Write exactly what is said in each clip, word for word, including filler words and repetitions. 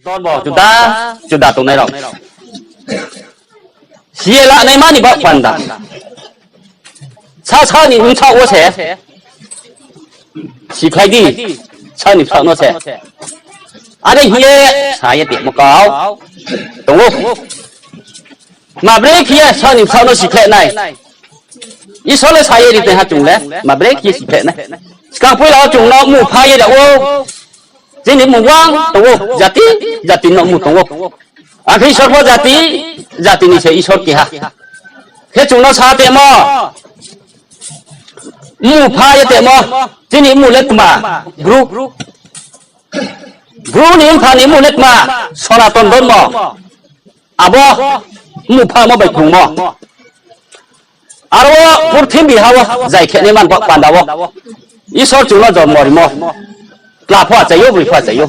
Dormo juda juda tongnai rao si ye lanaima ni baoh panda, sasa ni bsaoh wo se sikhlai di, sasa ni bsaoh no se. Are hing ye sa ye tongmo kau tong ou. Ma brekhe ye sasa ni bsaoh no sikhlai nai? Isor le sa ye ri tong ha chung le, ma brekhe ye sikhlai nai? Skang poila wo chung no mmung pha ye ri ou. Chini mmung wang tong ou, jati jati no mmung tong ou. Akhe Isor pho jati jati ni se Isor keha. Khe chung no sa tongmo, mmung pha ye tongmo, chini mmung le tma? Bru. Bru ni mpha ni mmung le tma? Sonaton dormo. Abo mmung phamo bai krungmo. Aro wo purthimbi ha wo zai khe nai man baoh panda wo Isor chung no jormo rimo. Chla pho achai ou, broi pho achai ou.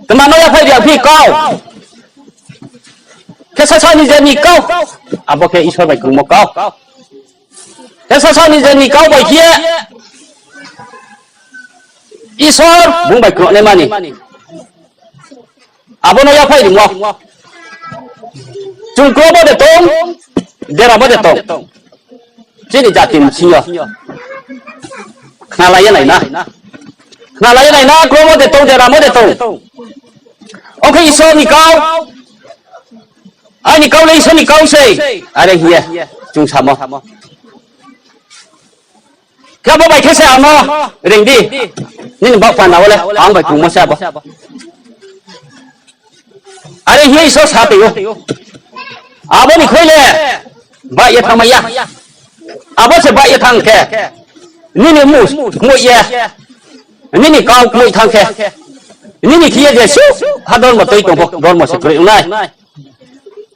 Tma no yaphaih ri ya phi kau? Khe sasa ni je ni kau. Abo khe Isor bai krungmo kau. Khe sasa ni je ni kau bai khe ye Isor bung bai krungnaima ni. Abo no yaphaih rimo. Chung kromo de tong, deramo de tong. Chini jati ni bsing yo. Khnalai ye nai na. Khnalai ye nai na, kromo de tong, deramo de tong. Akhe Isor ni kau, aini kau le Isor ni kau sei. Are hing ye chung samo. Khe abo bai khe se ang no reing di. Nini baoh panda wo le ang bai krungmo se abo. Are hing ye Isor sa tong ou. Abo ni khui le baih ye thanngmai ya. Abo se baih ye thanng khe, nini mmung kmoih ye, nini kau kmoih thanng khe, nini khe ye jesuh ha dormo tui tong pho, dormo se kroi ong nai.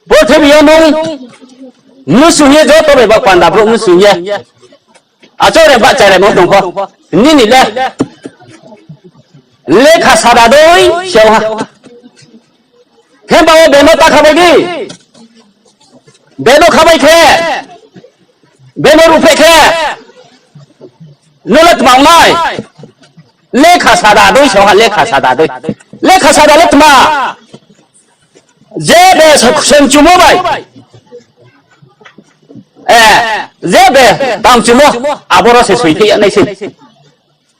Purthimbi yo nung mnusu hing ye joto bai baoh panda brouh mnusu hing ye achouh re bahcharaimo tong pho, nini le lekha sada dei se ong ha. Himba wo beno ta kha bai di. Beno kha bai khe, beno ruhphreh khe, nung le tma ong nai? Lekha sada dei se ong ha, lekha sada dei. Lekha sada le tma? Je be songchumo bai, eh, je be tangchumo, aboro se soi khe ya nai se.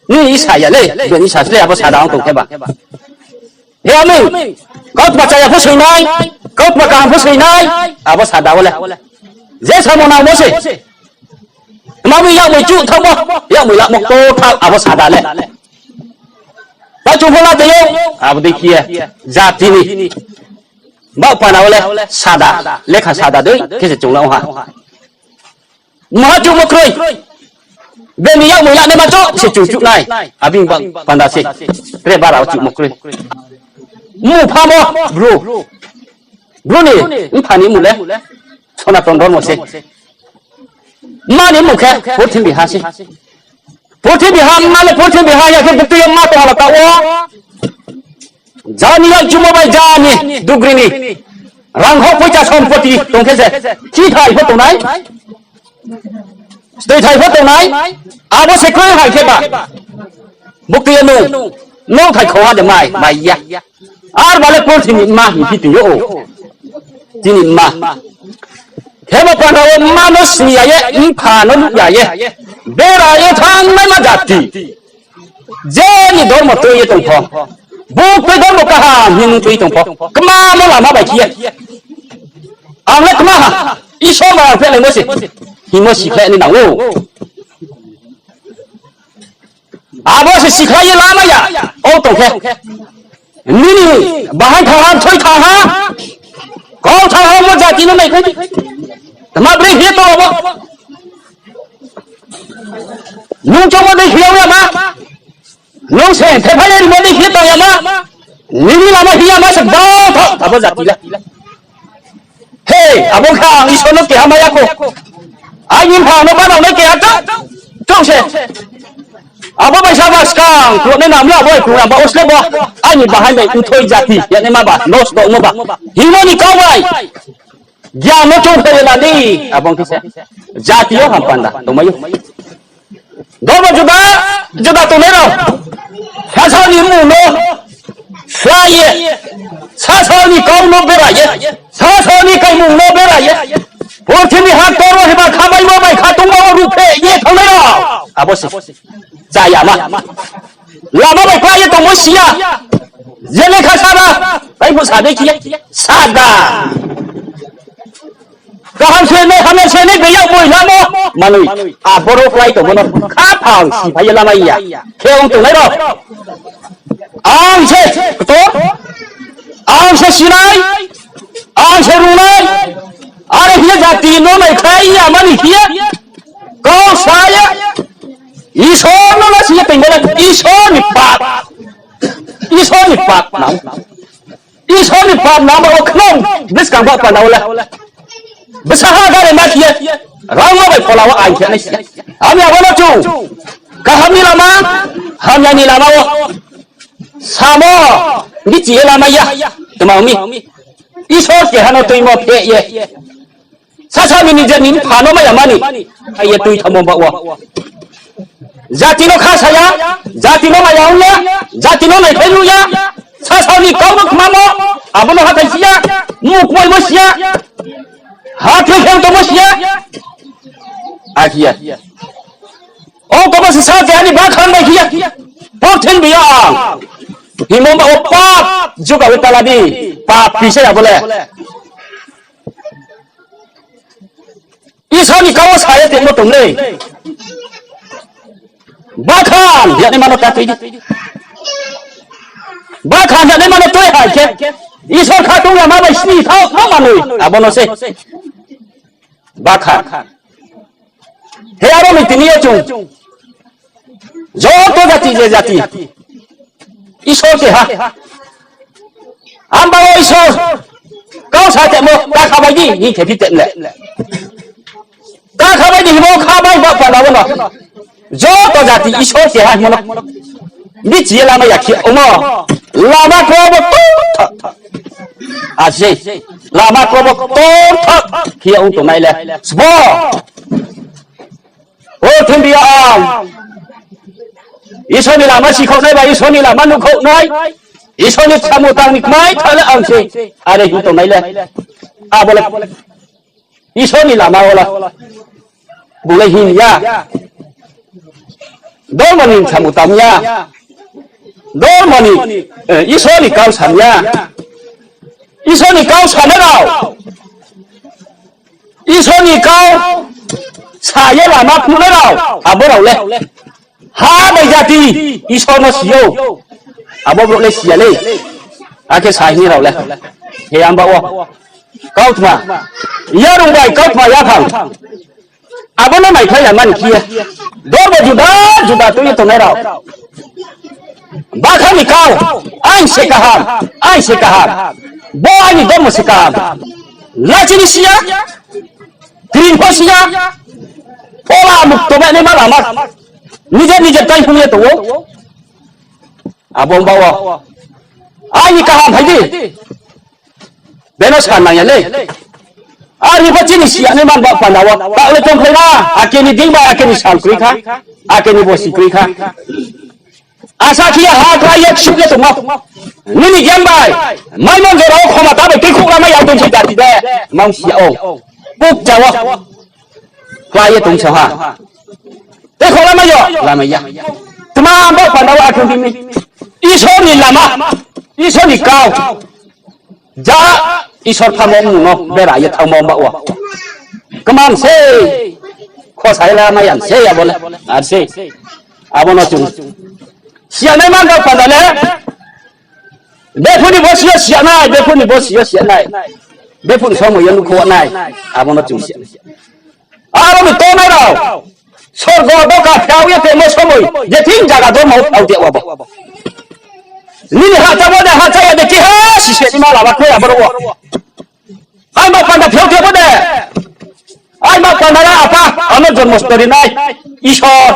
Nini sa ya le, bini sa se le abo sada ong tong khe ba. He ami, kautma chaya pho soi nai, kautma kaham pho soi nai, abo sada wo le. Je samo nangmo se. Tma mi yakmoi chuh thanngmo, yakmoi lakmo kto tha abo sada le. Ta chung pho la tong ou, abo dei khe ye, jati ni baoh panda wo le sada, lekha sada dei khe se chung la ong ha. Maha chuhmo kroi. Bini yakmoi laknaima chouh se chung chuh nai. Abo ni baoh panda se. Tre bara wo chuhmo kroi. Mmung phamo bru. Bru ni mpha ni mmung le Sonaton dormo se. Mma ni mmung khe purthimbi ha se. Purthimbi ha, mma le purthimbi ha ya khe buktui yo mma tong ha la taoh wo. Jani yakchumo bai jani dugri ni rang hok poicha sompoti tong khe se, chithai pho tongnai, stoithai pho tongnai, abo se kroi hai khe ba. Buktui yo nung, nung thai khongha de mai, mai ya. Ar ba le purthimbi mma hing phi tong ou. Chini mma. Khemo panda wo mma no sni ya ye, mpha no nuh ya ye, bera ye thanngnaima jati. Je ni dormo tui ye tong pho, buktui dormo kaham hing nung tui tong pho, kma no lama bai khe ye, ang le kma ha, Isor bai ang phehlaimo se, hingmo sikhlai ni nang ou. Abo se sikhlai ye lama ya, o tong khe. Nini bahaing thanng ha, thoi thanng ha, kau thanng ha, mo jati no nai khe di. Tma bre hing ye tong abo. Nung choungmo dei khe ya ma. Nung se thephai ye rimo dei khe tong ya ma. Nini lama hing ya ma se dao tho, abo jati le. He, abo khe ang Isor no keha mai ya kho. Aini mpha no banao nai keha tong, tong se. Abo bai sa ba skang, klo nai nam le abo bai krung ya ba, o sle bo. Aini bahaing bai mthoi jati yanaima ba, nosto ongmo ba, hingmo ni kau bai. Gian no choungphai ye la di, abo ong khe se jati yo ham panda tongmai ou. Dormo juda juda tongnai rao, sasa ni mmung no Slái ye, sasao ni kau no bera ye, sasao ni kaimung no bera ye, purthimbi ha ktor wo himba khabaimo bai khatungma wo ruhphreh ye thanngnai rao. Abo se chaya ma. Lama bai klái ye tongmo si ya. Je lekha sa ba, bai phuh sa dei khe ye, sa da. Kaham se nai, hamya se nai, beyag boi lamo manoi. Aboro klái tongmo no khaphang siphai ye lamai ya khe ong tongnai rao. Ang se ktor, ang se sinai, ang se rungnai, are hing ye jati no naikhlai ya mani khe ye, kau sa ye, Isor no na si ye tongmo le Isor ni pap, Isor ni pap nang. Isor ni pap nang ba wo khnom buskang ba panda wo le. Bsa ha gari ma khe ye, rangma bai phola wo aing khe nai si ya. Ami abo no chung kaham ni lama, hamya ni lama wo samo, bichi ye lamai ya, tma ong mi. Isor keha no tuimo pheh ye. Sasa mi nijer ni mpha no maya mani, phai ye tui thamo ba wo. Jati no kha sa ya, jati no maya ong ya, jati no naikhlai nuh ya, sasa ni kau no kmamo, abo no hathái si ya, mukmoimo si ya, hathái khe tongmo si ya, akhe ya. Ong tongmo se sa keha ni bakhan bai khe ya, purthimbi yo ang himo ba wo pap juga le tala di, pap pisa ya bo le. Isor ni kau wo sa ye tongmo tong le. Bakhan hingnaima no ta tui di. Bakhan hingnaima no tui hai khe, Isor khatung yama bai sni thao ma manoi. Abo no se bakhan. He aro ni tini yo chung joto jati je jati Isor keha. Amba wo Isor kau sa temo, ta kha bai di, hing khe phi tem le. Ta kha bai di himo kha bai ba panda wo no. Joto jati Isor keha himo no. Bichi ye lama ya khe omo. Lama krobo tongthak. Ase. Lama krobo tongthak khe ong tongnai le. Sbo. O thimbi ang Isor ni lama sikhouhnai ba Isor ni lama nuhkhouhnai, Isor ni samung tang ni kmai tha le ang se, are hing tongnai le. Abo le Isor ni lama wo la. Bung le hing ya. Dormo ni samung tang ya. Dormo ni, eh, Isor ni kau sam ya. Isor ni kau sanai rao. Isor ni kau sa ye lama phnuhnai rao, abo rao le. Ha bai jati, Isor no si ou. Abo brouh le si ya le. Akhe sa hing rao le. He amba wo. Kautma. Yarung bai kautma yaphang. Abo no naikhlai ya mani khe ye. Dormo juda juda tui ye tongnai rao. Bakhan ni kau, aini se kaham, aini se kaham. Bo aini dormo se kaham. Lachi ni si ya, kring pho si ya. Phola mukto bai naima lama. Nijer nijer tai phung ye tong ou. Abo ongba wo. Aini kaham phai di. Beno sa nang ya le. Are pho chini si ya nai man ba panda wo. Taoh le tongkhlai na. Ake ni ding bai ake ni sal kroi kha. Ake ni bosi kroi kha. Asa khe ye ha klái ye ksuh ye tongmo. Nini gyan bai. Maimon jora wo khoma ta bai tuikhouh lamai ya tong se jati de. Mang si ya ou. Pukcha wo. Klái ye tong se ha. Tuikhouh lamai yo. Lamai ya. Tma bo panda wo akhe di mi. Isor ni lama. Isor ni kau. Ja, Isor thanngmo mung no bera ye thanngmo ba wo. Kman se, khosai la mai yan se abo le, ar se. Abo no chung. Siya nai man rao panda le. Bephuh ni bosi yo siya nai, bephuh ni bosi yo siya nai. Bephuh ni somoi yo nuhkhouh nai. Abo no chung siya. Aro ni tongnai rao. Sorgo doka phiao ye tongmo somoi, je thing jaga dormo phiao de abo. Nini hahchamo de hahcha ya de keha sise ni ma lama kroi abo rao wo. Aini ma panda phiao de abo de. Aini ma panda ra apa, ano jormo stori nai. Isor.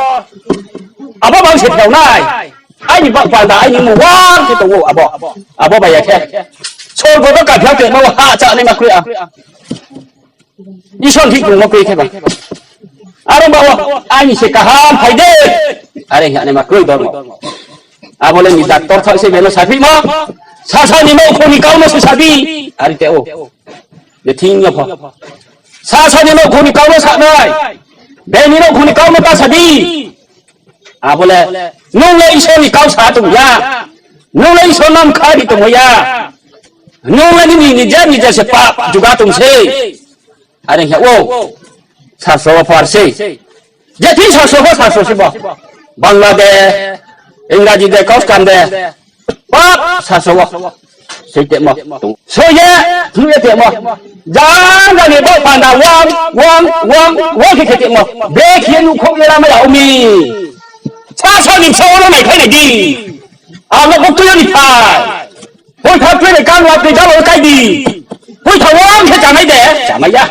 Abo bang se phiao nai. Aini ba panda, aini mung wang khe tong ou abo. Abo bai ya khe. Sorgo doka phiao tongmo hahcha ni ma kroi a. Isor hih tongmo kroi khe ba. Aro ba wo, aini se kaham phai de. Are hing ye ma kroi dormo. Abo le ni doctor thaoh se beno saphi mo. Sasa ni nouhkhong ni kau no se sa di. Are te ou. Je thing yo pho. Sasa ni nouhkhong ni kau no sa nai. Bini nouhkhong ni kau no ta sa di. Abo le, nung le Isor ni kau sa tong ya. Nung le Isor no mkha ri tong ya. Nung le nini, nini je, nini je se pap juga tong se. Are hing ya ou. Sasro wo par se. Je thing sasro pho sasro se bo. Bangla de, Ingraji de, Kauskan de. Pap sasro wo. Sei temo. So ye, thlu ye temo. Jang jang ni bo panda wang, wang, wang, wang khe khe temo. Be khe ye nuhkhouh ye lama ya umi. Sasa ni bsa wo no naiphai nai di. Abo bo tui yo ni phai. Poitha tui ni kang wa tui jalo kai di. Poitha wang khe chanai de, chamai ya.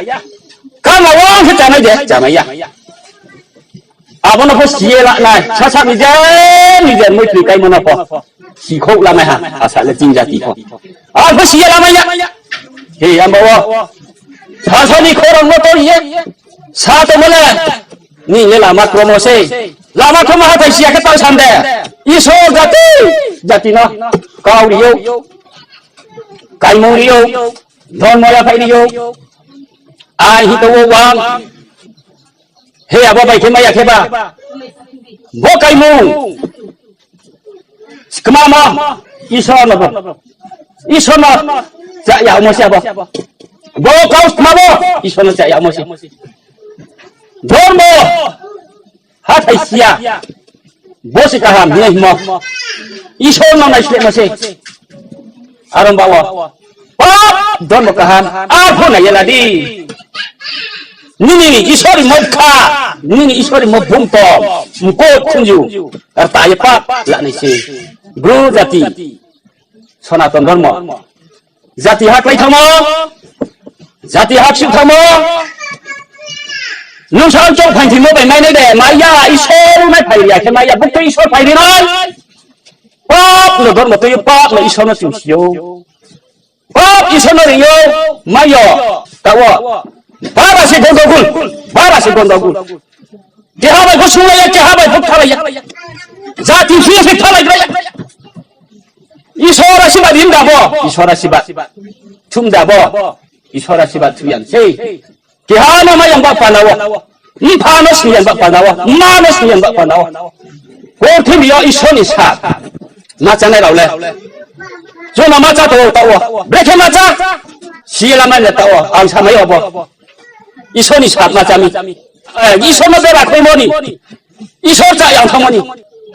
Kang wa wang khe chanai de, chamai ya. Abo no pho si ye la nai, sasa ni je, ni je moi tui kaimo no pho. Sikhouh lamai ha, asa le ching jati pho. Ar pho si ye lamai ya. He, amba wo. Sasa ni khorang no to ye. Sa tongmo le. Ni le lama kromo se. Lama kromo hathái si ya khe tang san de. Isor jati, jati no. Kau ri ou. Kaimung ri ou. Dhormo yaphai ri ou. Ai hi to wo wang. He abo bai khe mai ya khe ba. Bo kaimung. Kmamo. Isor no bo. Isor no. Cha ya mo se abo. Bo kau kmamo. Isor no cha ya mo se. Dhormo. Hathái si ya. Bo se kaham hing ye hingmo. Isor no naislehmo se. Aro ba wo. Pap, dhormo kaham. Ar pho nai ye la di. Nini Isor ni mokha. Nini Isor ni mo bumto. Mko khunju. Ar ta ye pap la nai se. Bru jati. Sonaton dhormo. Jati ha klái thangmo, jati ha ksuh thangmo. Nung sa chouh phaingthimo bai mai nai de, mai ya, Isor mai phai ri ya khe mai ya, buktui Isor phai ri nai. Pap no dhormo tui yo, pap no Isor no chung si ou. Pap Isor no ri ou, mai yo, taoh wo. Bara se gondogul, bara se gondogul. Keha bai pho sunglai ya, keha bai pho kthalai ya. Jati thing yo se kthalai gra ya. Isor asirbad ri da bo, Isor asirbad. Thum da bo, Isor asirbad thu ya sei. Keha no mai yang ba panda wo. Mpha no sing yang ba panda wo. Mma no sing yang ba panda wo. Purthimbi yo Isor ni sa. Ma chánai rao le. Chung no ma chá tong ou taoh wo. Brekhe ma chá. Si ye lamai le taoh wo. Ang samai yo bo. Isor ni sa ma chá mi. Eh, Isor no bera khoimo ni. Isor cha yang thangmo ni.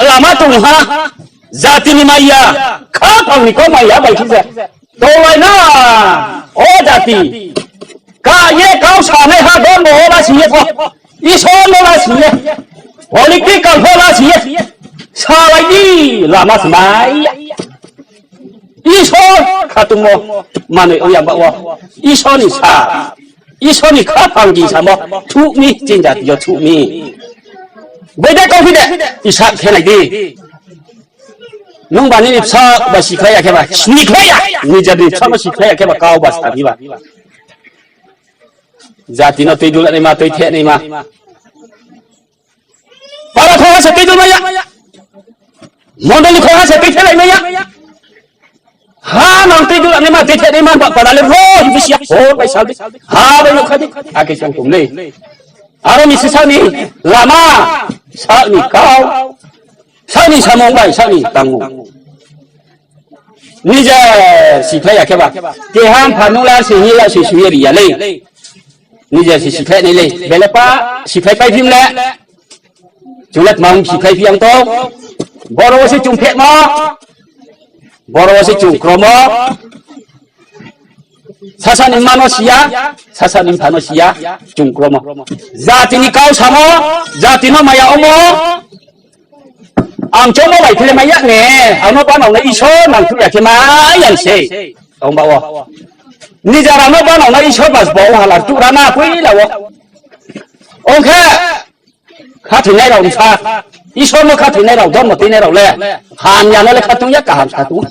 Lama tong ha. Jati ni mai ya. Khaphang ni kau mai ya bai khe se. Tonglai na. O jati. Ka ye kau sanai ha don bo la si ye pho. Isor no la si ye. Political pho la si ye. Salai di. Lama se mai ya. Isor khatungmo manoi ong ya ba wo. Isor ni sa. Isor ni khaphang di samo. Thuh mi, chini jati yo thuh mi. Bai de kau phi de. Isor khe nai di. Nung ba nini bsa ba sikhlai ya khe ba. Sikhlai ya. Nijer ni bsa no sikhlai ya khe ba kau ba sa phi ba. Jati no tui dula naima, tui the naima. Para khong ha se tui dula ya. Mondoli khong ha se tui the lai ya. Ha nang tui dula naima, tui the naima, ba para le ro, hi bisi ya, hor bai sal di. Ha bai no kha di. Ake chang tum le. Aro ni sisa ni lama, sa ni kau. Sa ni samung bai, sa ni tangmung. Nijer sikhlai ya khe ba. Keha mpha nung la se hi la se su ye ri ya le. Nijer se sikhlai nai le. Bele pa sikhlai pai phim le. Chung le tmang sikhlai phi yang tong. Boro wo se chung phehmo. Boro wo se chung kromo. Sasa ni mma no si ya, sasa ni mpha no si ya, chung kromo. Jati ni kau samo, jati no maya omo. Ang choungmo bai khe le mai ya ne, ang no banao nai Isor nang thuh ya khe mai ya se. Ong ba wo. Nijer ang no banao nai Isor bas bo ong halar tuh ra na poila wo. Ong khe, khathoinai rao bsa. Isor no khathoinai rao, dormo tuinai rao le. Hamya no le khatung ya, kaham khatung.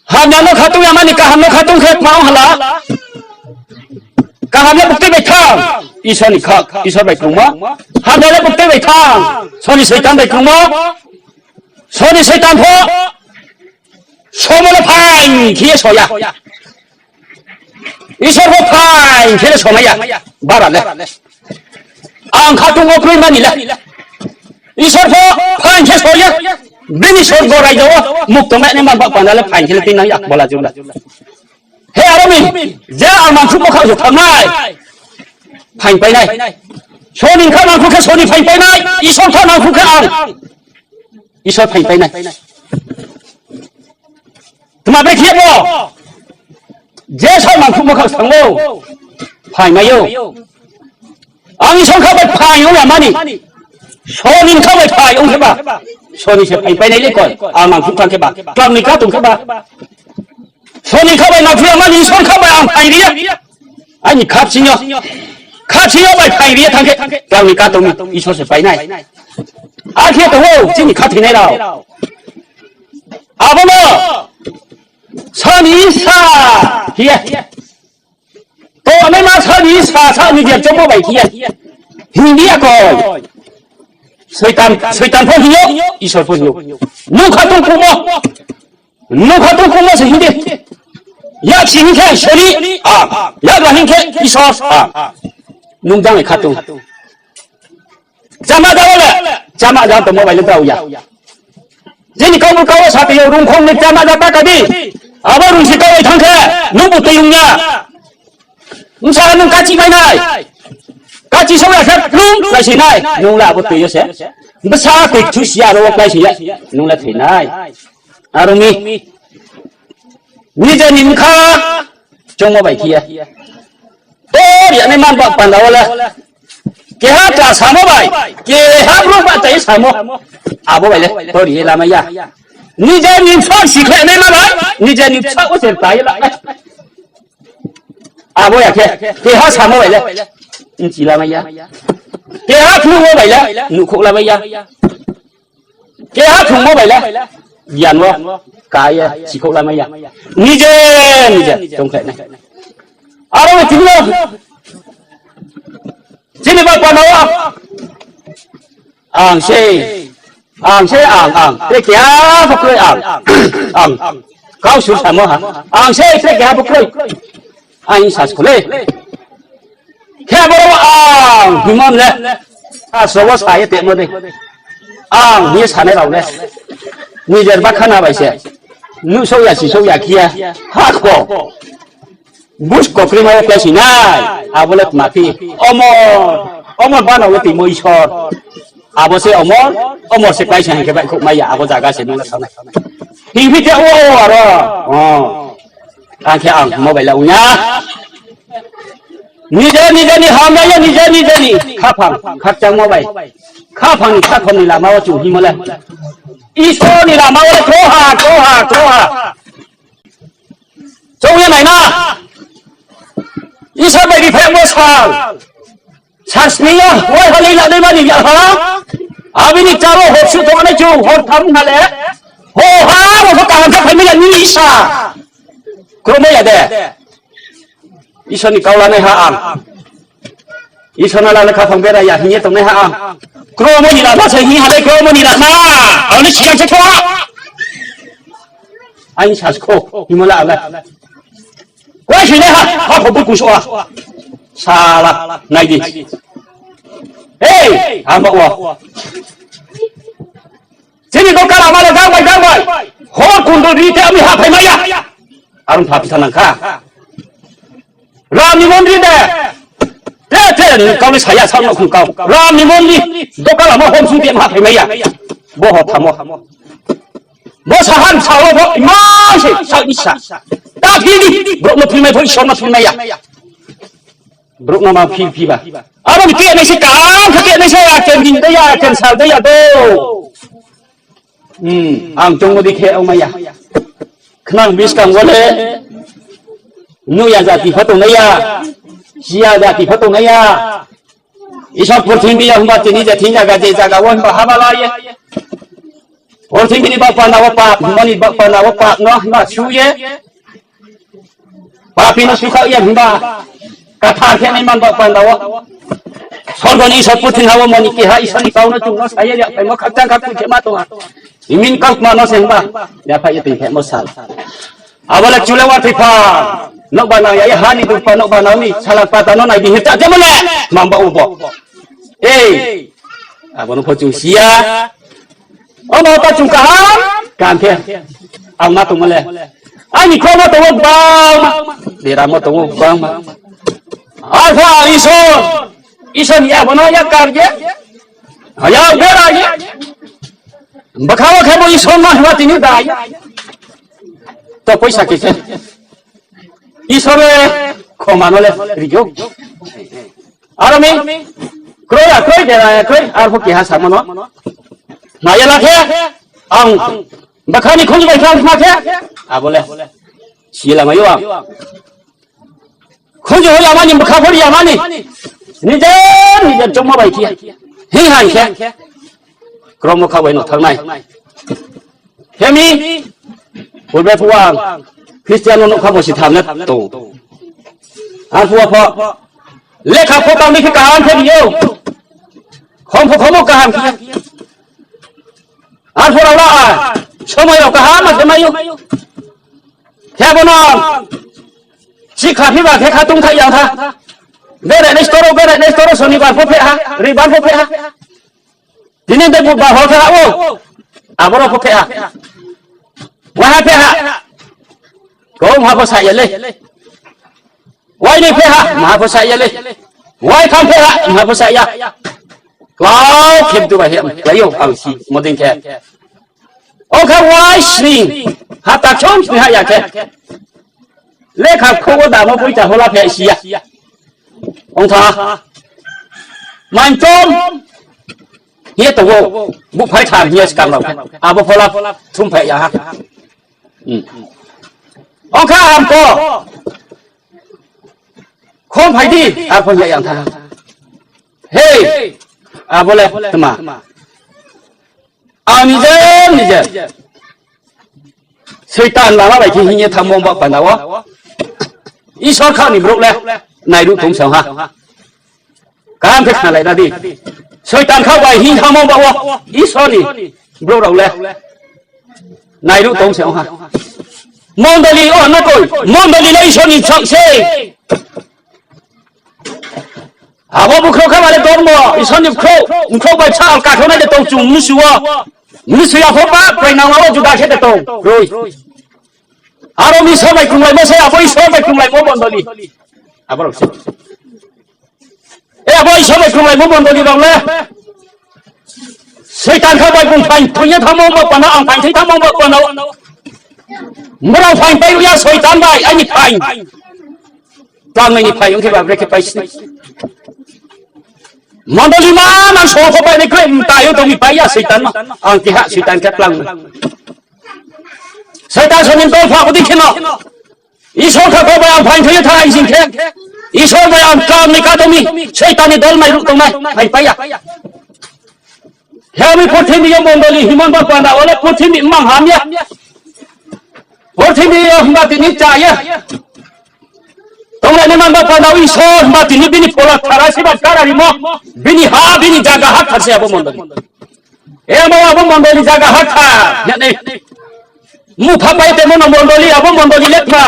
Hamya no khatung ya mani kaham no khatung khe tma ong hala. Kaham le buktui bai thang. Isor ni kha, Isor bai krungmo. Hamya le buktui bai thang. Soni Soitan bai krungmo. Soni Soitan pho. Somo le phaing khe ye so ya. Isor pho phaing khe le somai ya. Bara le. Ang khatung wo kroi mani le. Isor pho phaing khe so ya. Bini sorgo raija wo mukto mai nai man ba panda le phaing khe le tinang ya bola jumla. He aro ni, je ang mangkhruh bkha se thanngnai. Phaing painai. Soni kha mangkhruh khe soni phaing painai. Isor kha mangkhruh khe ang. Isor phaing painai. Tma bre khe bo. Je sa mangkhruh bkha se thang ou. Phaing mai ou. Ang Isor kha bai phaing ong ya mani. Soni kha bai phaing ong khe ba. Soni se phaing painai le koi. Ang mangkhruh thang khe ba. Klam ni kha tong khe ba. Soni kha bai mangkhruh ya mani Isor kha bai ang phaing ri ya. Aini khapsing yo. Khapsing yo bai phaing ri ya thang khe. Klam ni kha tong mi Isor se painai. Akhe tong ou, chini khathoinai rao. Abo no. Sani sa. Hiya. To anaima sani sa sa ni dia chomo bai hiya. Hindi ya koi. Soitan, soitan pho hiyo, Isor pho hiyo. Nung khatung kumo. Nung khatung kumo se hindi. Ya si hing khe soni, a. Ya ga hing khe Isor, a. Nung jang khatung. Chama jao le, chama jao tongmo bai le brao ya. Jini kau kau sa tei yo rungkhong ni chama jao ta ka di. Abo rung si kau thang khe, nung bu tei ong ya. Bsa nung kachi mai nai. Kachi song ya khe, nung lai si nai. Nung la abo tei yo se. Bsa tei thu si ya ro wo klái si ya. Nung la thoi nai. Aro mi. Nije ni bkha choungmo bai khe ye. Tor ya nai man ba panda wo le. Keha ta samo bai. Keha brouh ba tai samo. Abo bai le. Tor ye lamai ya. Nije ni bsa sikhlai nai ma bai. Nije ni bsa wo se ta ye la. Abo ya khe. Keha samo bai le. Nchi lamai ya. Keha phnuhmo bai le. Nuhkhouh lamai ya. Keha thungmo bai le, giyan wo, ka ye, sikhouh lamai ya. Nije, nije, tongkhlai nai. Aro ni tini yo, chini ba panda wo, ang se, ang se, ang, ang, tre keha pho kroi ang, ang, kau sur samo ha, ang se, tre keha pho kroi. Ang sas kho le. Khe boro ang himon le. Sasro wo sa ye temo de. Ang hing ye sanai rao le. Nijer ba khana bai se. Nuhsouh ya sisouh ya khe ye. Hakho. Busko krima wo klái si nai. Abo le tma phi. Omor. Omor bana wo timo Isor. Abo se omor. Omor se klái si hing khe baihkhouh mai ya. Abo zaga se nung le sanai. Hing phi khe o aro. O. Ang khe ang mobile la ong ya. Nije nije ni hamya ye, nije nije ni khaphang khakchangmo bai. Khaphang ni khakhom ni lama wo chung himo le. Isor ni lama wo le kroha, kroha, kroha. Chung ye nai na. Isor bai ri phaimo sal. Sasni ya, wai halai la dei mani ya ha. Abini charo hor su tong nai chung, hor tham na le. Ho ha, bo kaham khe phaimai ya ni sa. Kromo ya de. Isor ni kau lanai ha ang. Isor no la le khaphang bera ya hing ye tongnai ha ang. Kromo ni lama se hing ha le kromo ni lama. Ang ni siang se kho. Ang sas kho. Himo la ang la. Koi si nai ha. Ha kho bu kuso ha. Sala. Nai di. Hei. Ang ba wa. Chini doka lama le jang bai, jang bai. Hor kundul ri te ami ha phaimai ya. Arung pha pitha nang kha. Ram ni mondri de. Te, te, ni kau ni saya sa no khung kau. Ram ni mondri. Doka lama hom sung te ha phaimai ya. Bo ho thamo. Bo sahan sa wo bo. Ima se, sa ni sa. Ta phi ni. Brouh no phi mai, brouh Isor no phi mai ya. Brouh no ma phi phi ba. Abo ni te nai se kaham khe te nai se ya, ken din de ya, ken sal de ya do. Hmm, ang chungmo di khe ongmai ya. Khnang buskang wo le. Nuh ya jati pho tongnai ya. Siya jati pho tongnai ya. Isor purthimbi yo himba tini je thing jaga je jaga wo himba haba la ye. Purthimbi ni bapanda wo pap, himba ni bapanda wo pap no himba su ye. Papi no sukha ya himba. Kathar khe nai man ba panda wo. Sorgo ni Isor purthimbi ha wo moni keha Isor ni kau no chung no sa ye ya phaimo khakchang khakchang khe ma tong ha. Imin kautma no se himba. Yaphai ye tong khe mo sal. Abo le chule wa thoi pha. Nouhba nang ya ye ha ni dupa nouhba nang ni sala pata no nai di hir cha jemo le. Mang ba ubo. Ei. Abo no pho chung si ya. Omo ta chung kaham. Kaham khe. Ang ma tongmo le. Aini khro mo tongmo gbangma. Bera mo tongmo gbangma. Arphuh Isor. Isor ni abo no ya kar ye. Aya bera ye. Bkha wo khe bo Isor no hima tini da ye. To poisa khe se. Isor le khoma no le ri ou. Aro mi kroi ya kroi, dera ya kroi, arphuh keha samo no. Nai ya la khe, ang bkha ni khunju bai khe ang khna khe. Abo le. Si la mai ou ang. Khunju hoih ya mani, bkha phori ya mani. Nijer, nijer chongma bai khe. Hing hai khe. Kromo kha bai no thanng nai. Hemi, purbe phuh ang, Christian no nouhkha bo si tham le tong. Arphuh pho, lekha pho tang ni khe kaham khe di ou. Khom pho khom ou kaham khe. Arphuh rao la, somoi rao kaham ma khe mai ou. Khe bo no, sikha phi ba khe kha tong thai yang tha. Berai nai store, berai nai store, Sonibar pho pheh ha, Roibar pho pheh ha. Tini de buba hor kha ou. Aboro pho pheh ha. Waha pheh ha. Ko maha pho sa ya le. Wai ni pheh ha, maha pho sa ya le. Wai tham pheh ha, maha pho sa ya. Klau khe du bai he, klái ou ang si, mo dei khe. Ong kha wai sning, hapta kchom sning ha ya khe. Lekha khou wo damo poicha hola pheh si ya. Ong tha. Main chom. Hing ye tong ou. Buh phai tham hing ye skang rao khe. Abo phola thum phai ya ha. Hmm. Ong kha ham ko. Khom phai di. Arphuh ya yang tha. Hei. Abo le tma. Ang nije, nije. Soitan lama bai khe hing ye thanngmo ba panda wo. Isor kha ni brouh le nairuh tong se ong ha. Kaham khe khnalai na di. Soitan kha bai hing thanngmo ba wo. Isor ni brouh rao le nairuh tong se ong ha. Mondoli o no koi. Mondoli le Isor ni bsang se. Abo bkhrouh khe mane dormo, Isor ni bkhrouh, bkhrouh bai bsa alka khe nai de tong chung mnusu wo. Mnusu ya pho ba, bai nang wo juda khe de tong, kroi. Aro Isor bai krunglaimo se, abo Isor bai krunglaimo mondoli. Abo rao se. E abo Isor bai krunglaimo mondoli rao le. Soitan kha bai bung phaing thoi ye thanngmo ba panda, ang phaing thoi thanngmo ba panda. Brao phaing pai ya Soitan bai, aini phaing. Tlangnai ni phaing ong khe ba bre khe pai si. Mondoli ma nang song pho pai nai kroi, mtai yo tong mi pai ya Soitan ma. Ang keha Soitan khe tlang. Soitan soni tong pha odi khe no. Isor kha kho bai ang phaing thoi ye thanng sing khe. Isor bai ang tlangnai ka tong mi. Soitan ni dol nairuh tongnai. Phaing pai ya. He mi purthimbi yo mondoli himon ba panda wo le purthimbi mang ham ya. Purthimbi yo himba tini cha ya. Tonglai nai man ba panda wo Isor himba tini bini phola thara siba kara rimo. Bini ha, bini zaga ha thar se abo mondoli. E abo, abo mondoli zaga ha thar. Ya nei. Mupha pai temo no mondoli, abo mondoli le tma.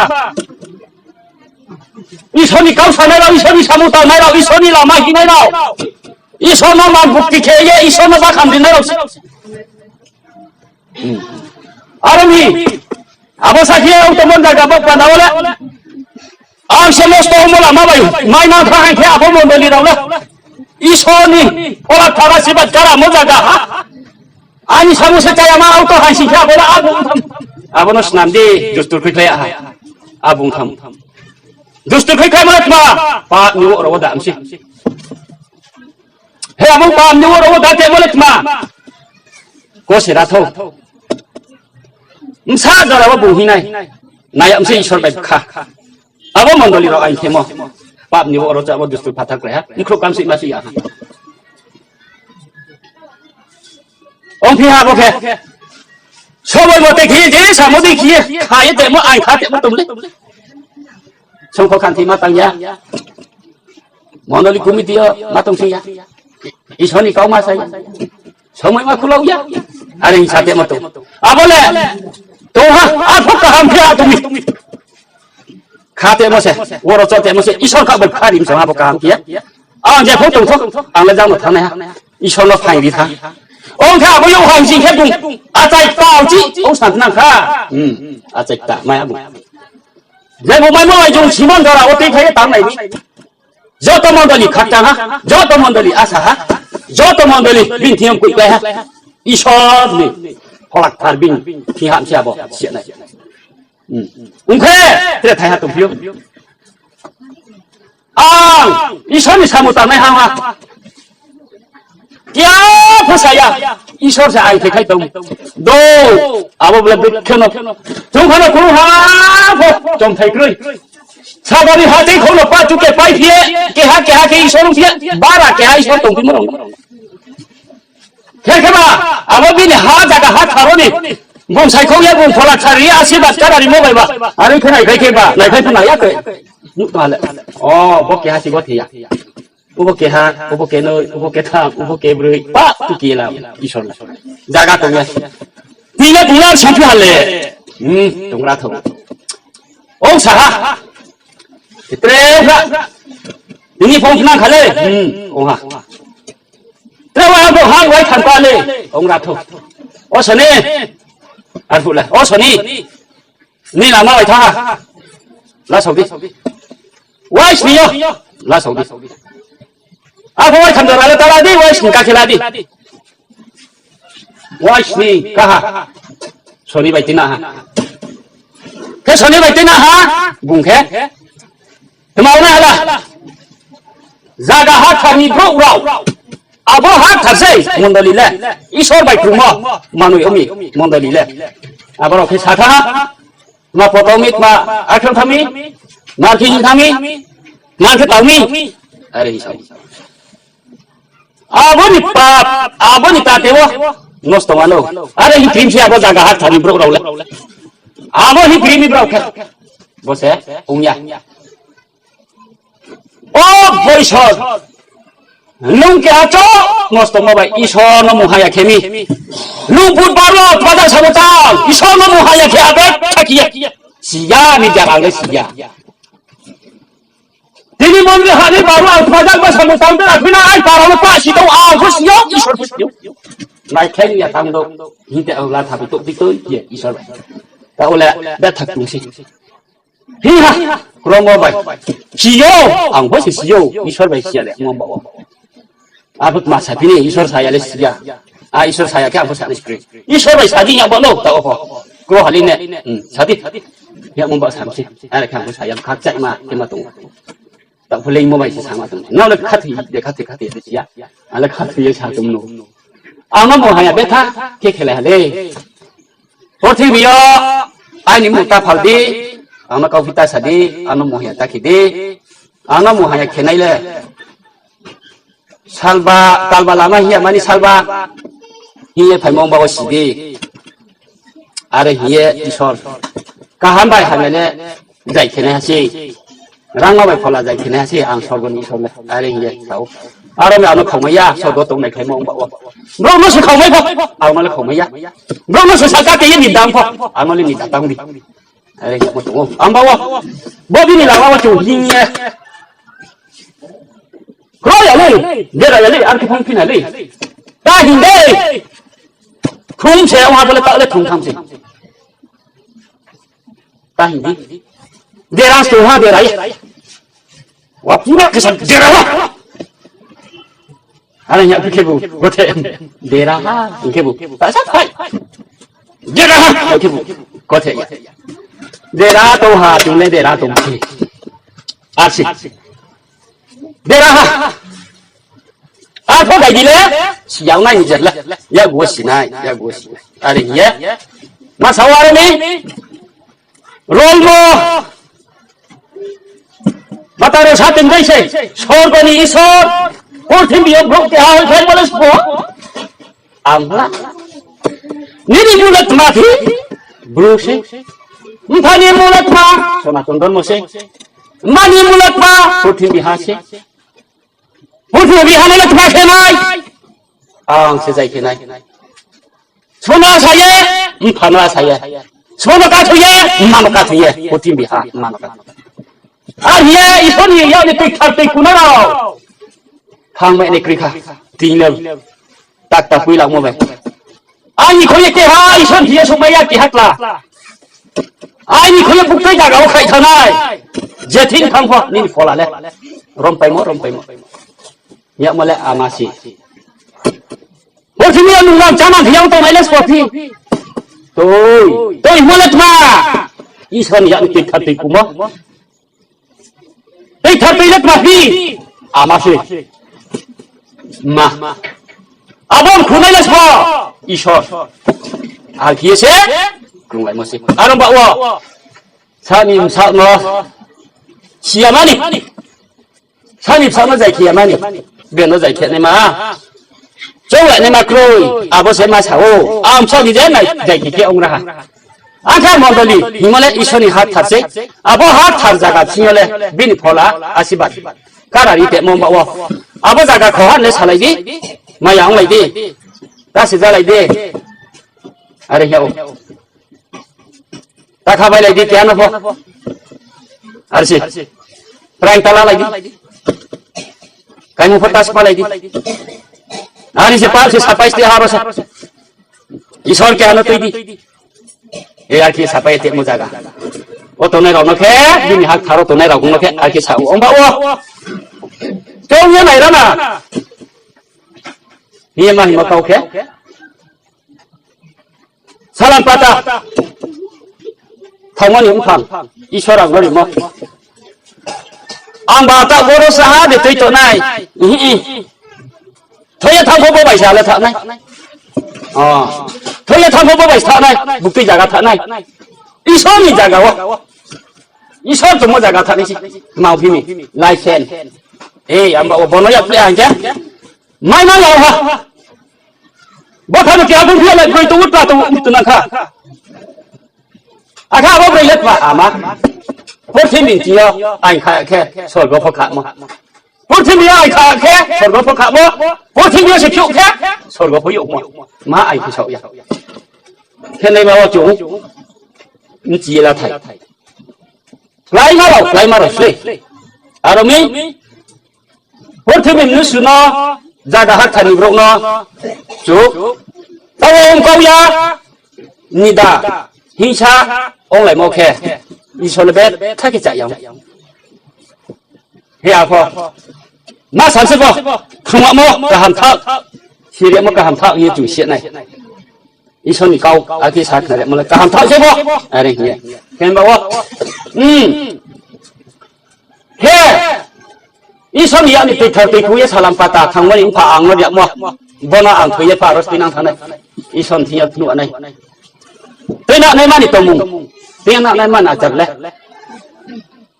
Isor ni kau sanai rao, Isor ni samung tangnai rao, Isor ni lama hinai rao. Isor no man bukti khe ye, Isor no bakham rinai rao se. Aro mi, abo sakhe ang tongmo zaga bo panda wo le. Ang se nosto ongmo lama bai, mai nang thanng khe abo mondoli rao le. Isor ni phola thara siba kara mo zaga ha. Ani samung se chaya ma auto hai sing khe abo le abo ong tham. Abo no snam di, dustur khuikhlai ha. Abo ong tham. Dustur khuikhlai ma tma, pap ni wo rao wo dam se. He abo pap ni wo rao wo da temo le tma. Ko se ra thou. Bsa jora wo bung hinai. Nai ya mse Isor bai kha. Abo mondoli rao aing khemo. Pap ni wo rao cha abo dustur phathar klái ha. Bkhrouh kam si ma si ya ha. Ongphi ha bo khe. Sobai bo te khe je samo dei khe. Kha ye temo aing kha temo tong le. Songkho khanthi ma tang ya. Mondoli committee yo ma tong si ya. Isor ni kau ma sa ya. Somoi ma khulau ya. Are hing sa temo tong. Abo le tong ha, arphuh kaham khe ha tong mi. Kha temo se, oro cho temo se, Isor kha bai khari mi sa ha bo kaham khe ya. Ang je pho tong tho, ang le jang no thanng nai ha. Isor no phaing ri tha. Ong kha abo yo haing sing khe bung achai ta chi, ong sa nang kha. Hmm, achai ta mai abo. Je bo mai mo ai jong Simon dara o tei phai ye tang nai ni. Joto mondoli khakchang ha, joto mondoli asa ha, joto mondoli bini thing yo mkoih pai ha. Isor ni pholakthar bini thing ham se abo siya nai. Hmm. Ong khe, tre thai ha tongphi ou. Ang Isor ni samung tangnai ha ha. Tia pho sa ya. Isor se aing khe khai tong. Do, abo bole bikhe no. Chung kha no kuru ha pho, chomthai kroi. Sagari ha tei khou no pa chu ke pai phi ye, keha keha khe Isor ong phi ye, bara keha Isor tong phi mo rong. Khe khe ba, abo bini ha zaga ha tharo ni. Bung saikhou ya, bung phola thari ya, asirbad chara rimo bai ba. Are khe naiphai khe ba, naiphai pho nai ya khe. Nuh tong ha le. O, bo keha si bo the ya. Ubo keha, ubo kenoi, ubo ketham, ubo kebroi, pa, tu kelam, Isor le. Zaga tong ya. Tini le tong ya, singphi ha le. Hmm, tong ra thou. Ong sa ha. Tre ha. Tini phone nang kha le. Hmm, ong ha. Tre wa bo ha, wai than pa le. Ong ra thou. O Soni. Arphuh le. O Soni. Ni lama bai thanng ha. Lasao di. Wai sni yo. Lasao di. Arphuh wai than jora le ta la di, wai sni ka khe la di. Wai sni ka ha. Soni bai tina ha. Khe Soni bai tina ha. Bung khe. Tma ong nai hala. Zaga hathar ni brouh rao. Abo hathar sei mondoli le. Isor bai krungmo manoi ong mi mondoli le. Abo rao khe sa tha ha. Ma poto mi, ma akhron tha mi, ma khe hing tha mi, ma khe tau mi. Are hing sa. Abo ni pap, abo ni tate wo nosto ma no. Are hing krim se abo zaga hathar ni brouh rao le. Abo hing krim ni brouh khe. Bo se ong ya. O Isor, nung keha cho nosto ma bai Isor no mung haya khe mi. Nung budbar wo phaja samo tang, Isor no mung haya khe abe thaki ya. Siya ni jaga le siya. Tini mondri ha ni baru ang phaja ba samo tang de, akhina ai para no pa si tong, ang pho siyo, Isor pho siyo. Nai khe ni ya tang do, hing te ang la thabi tok pi toi, ye Isor bai. Ta ole, be thak tung si. Hi ha, kromo bai. Siyo, ang bo se siyo, Isor bai siya le, mo ba wo. Abo tma sa phini, Isor saya le siya. A Isor saya khe ang bo sa le sikri. Isor bai sadi ya bo no, ta oho. Kro hali ne, hmm, sadi. Ya mo ba sam si. Are khe ang bo saya, khakchai ma, khe ma tong. Ta phulei mo bai se sama tong. Na le khathi, de khathi, khathi, de siya. Ale khathi ye sa tong no. Ang no mo haya betha, khe khele hale. Purthimbi yo aini mung ta phal di, ang no kauphi ta sa di, ang no mung haya ta khe di, ang no mung haya khe nai le. Salba, talba lama hing ya mani salba, hing ye phaimo ong ba wo si di. Are hing ye Isor. Kaham bai hamya le, jai khe nai ha se. Rangma bai phola jai khe nai ha se, ang sorgo ni Isor le. Are hing ye, sao. Aro me ano khaumai ya, sorgo tongnai khaimo ong ba wo. Brouh no se khaumai pho, ang no le khaumai ya. Brouh no se saka khe ye ni dang pho, ang no le ni da tang di. Are hing ye mo tong ou. Ang ba wo. Bo bini lama wo chung hing ye. Kro ya le, dera ya le, ar khe phang phina le. Ta hing de. Thum se, ang ha bo le ta le thum tham se. Ta hing di. Dera sto ha dera ye. Wa pura ke sa dera wa. Are nya khe bu, kothe. Dera ha, khe bu. Ta sa phai. Dera ha, khe bu. Kothe ya. Dera to ha, tu le dera to. Asi. Dera ha. Arphuh bai di le, siyang nai ni jer le. Yakgu wo sinai, yakgu wo sinai. Are hing ye. Ma sa wo aro ni. Rolmo. Mataro sa tong dei se. Sorgo ni Isor. Purthimbi yo brouh keha hoi khe bole sbo. Ang la. Nini mung le tma phi? Bru se. Mpha ni mung le tma? Sonaton Dhormo se. Mma ni mung le tma? Purthimbi ha se. Purthimbi ha no le tma khe nai? Ang se zai khe nai. Sbo no asa ye, mpha no asa ye. Sbo no kathoi ye, mma no kathoi ye. Purthimbi ha, mma no kathoi ye. Ar hing ye Isor ni yak ni tuithar tuiku no rao. Thang mai ni kroi kha. Tini le. Tak ta pui langmo bai. Aini khui ye keha Isor hing ye sungmai ya keha kla. Aini khui ye buktui zaga wo khai thanai. Je thing thang pho nini phola le. Rompaimo, rompaimo. Yagmo le ama se. Purthimbi yo nung nang chá nang khe yang tongnai le sbo phi. Toi, toi mo le tma. Isor ni yak ni tuithar tuikumo. Tuithar tui le tma phi. Ama se. Ma. Abo khunai le sbo. Isor. Ar khe ye se. Krunglaimo se. Aro ba wo. Sani bsa no. Siya mani. Sani bsa no zai khe ya mani. Beno zai khe naima. Choung lai naima kroi. Abo se ma sa ou. Ang bsa ni je nai zai khe khe ong raha. Akhe mondoli, hingmo le Isor ni hathar se, abo hathar zaga thing yo le, bini phola, asirbad. Karari temo ba wo. Abo zaga khoha le salai di, maya onglai di, ta se jalai di. Are hing ya ou. Ta khabai lai di, keha no pho. Are se. Praing tala lai di. Kaimung pho ta spa lai di. Are se pap se sapai se ha ro sa. Isor keha no tui di. E ar khe sapai temo zaga. O tongnai rao no khe, bini hathar wo tongnai rao no khe, ar khe sa ou. Ong ba wo. Choung ye nai rana. Hing ye ma hingmo kau khe. Salam pata. Thangmo ni mphang. Isor ang no rimo. Ang ba ta boro saha de tui tongnai. Thoi ye thang pho bo bai sa le thanai. Thoi ye thang pho bo bai sa thanai. Buktui zaga thanai. Isor ni zaga wo. Isor tongmo zaga thanai se. Mau phi mi. License. E, ang ba wo bono ya ple ang khe. Mai ma ya ha. Bo thang no keha bung phi ya lai broi tong ou, tla tong ou, mtu nang kha. Akhe abo broi le tma ama. Purthimbi thing yo aing kha khe sorgo pho khamo. Purthimbi yo aing kha khe sorgo pho khamo. Purthimbi yo se phiouh khe sorgo pho youhmo. Ma aing khe saoh ya. Khe naima wo chung. Mchi ye la thai. Kláima rao, kláima rao se. Aro mi, purthimbi mnusu no, zaga hathar ni brouh no, chuh. Tao ong kau ya, nida, hingsa, onglaimo khe, Isor le betha khe cha ya. He apho, ma san se bo, khrungmo kaham thaoh, sirimo kaham thaoh hing ye chung si nai. Isor ni kau, akhe sa khnarimo le kaham thaoh se bo. Are hing ye. Khe ba wo. Hmm. Khe. Isor ni yak ni tuithar tuikhu ye salam pata thangmo ni mpha ang no riamo. Bono ang thoi ye pha ros tuinang thanai. Isor ni thing yo phnuh nai. Tuinang nai mani tongmung. Tuinang nai mani achar le.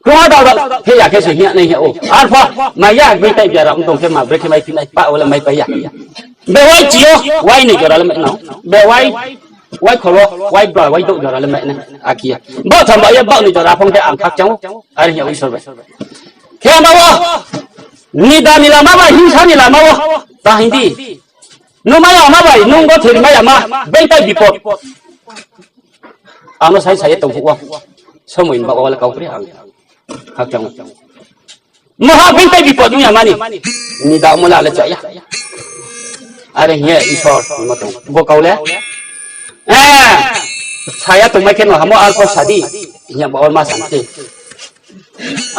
Krungha dao dao khe ya khe se hing ya nai hing ya ou. Arphuh, mai ya, bini tai biara ong tong khe ma, bre khe mai phi nai, pa wo le mai pai ya. Be wai chi yo, wai ni jora le mai nai. Be wai, wai khoro, wai bra, wai douh jora le mai nai. Akhe ya. Baoh tham ba ye, baoh ni jora phong khe ang khakchang ou. Are hing ya ou Isor bai. Khe ang ba wo, nida ni lama bai, hingsa ni lama wo. Ta hing di. Nung mai ya ma bai, nung bo theri mai ya ma, bini tai bipot. Ang no sai sai ye tong phuh wo. Somoi ni baoh wo le kau pri ang. Khakchang. Maha bini tai bipot nung ya mani. Nida mo la le cha ya. Are hing ye Isor, mo tong. Bo kau le. Eh. Saya tongmai khe no hamo arphuh sadi. Hing ya ba wo ma santi.